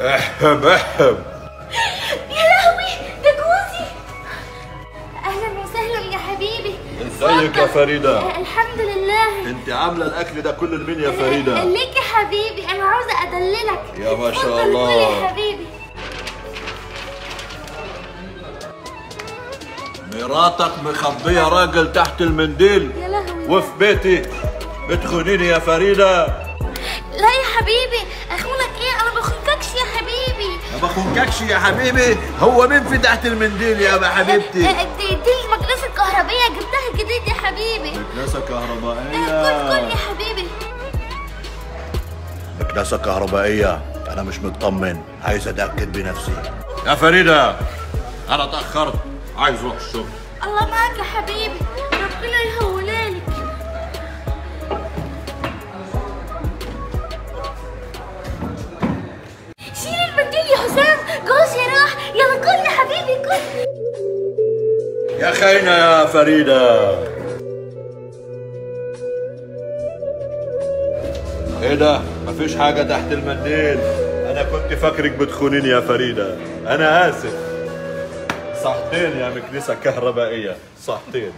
احم احم. يا لهوي ده جوزي. اهلا وسهلا يا حبيبي. ازيك يا فريدة؟ الحمد لله. انت عامله الاكل ده كله لمين يا فريدة؟ ليك يا حبيبي، انا عاوزه ادللك. يا ما شاء الله. يا حبيبي. مراتك مخبيه راجل تحت المنديل. يا لهوي. وفي بيتي بتخونيني يا فريدة. لا يا حبيبي، اخونك ايه؟ انا بخونككش يا حبيبي. ما بخونككش يا حبيبي؟ هو مين في تحت المنديل يا حبيبتي؟ دي المكنسة الكهربائية، جبتها جديد يا حبيبي. مكنسة كهربائية. كل كل يا حبيبي. مكنسة كهربائية، انا مش مطمن، عايز اتاكد بنفسي. يا فريدة انا اتاخرت، عايز اروح الشغل. الله معاك يا حبيبي، ربنا يهونها لك. شيل المنديل يا حسام، جوزي راح. يلا كل يا حبيبي كل. يا خاينة يا فريدة. ايه ده؟ مفيش حاجة تحت المنديل. أنا كنت فاكرك بتخونيني يا فريدة، أنا آسف. صحتين يا مكنسة كهربائية، صحتين.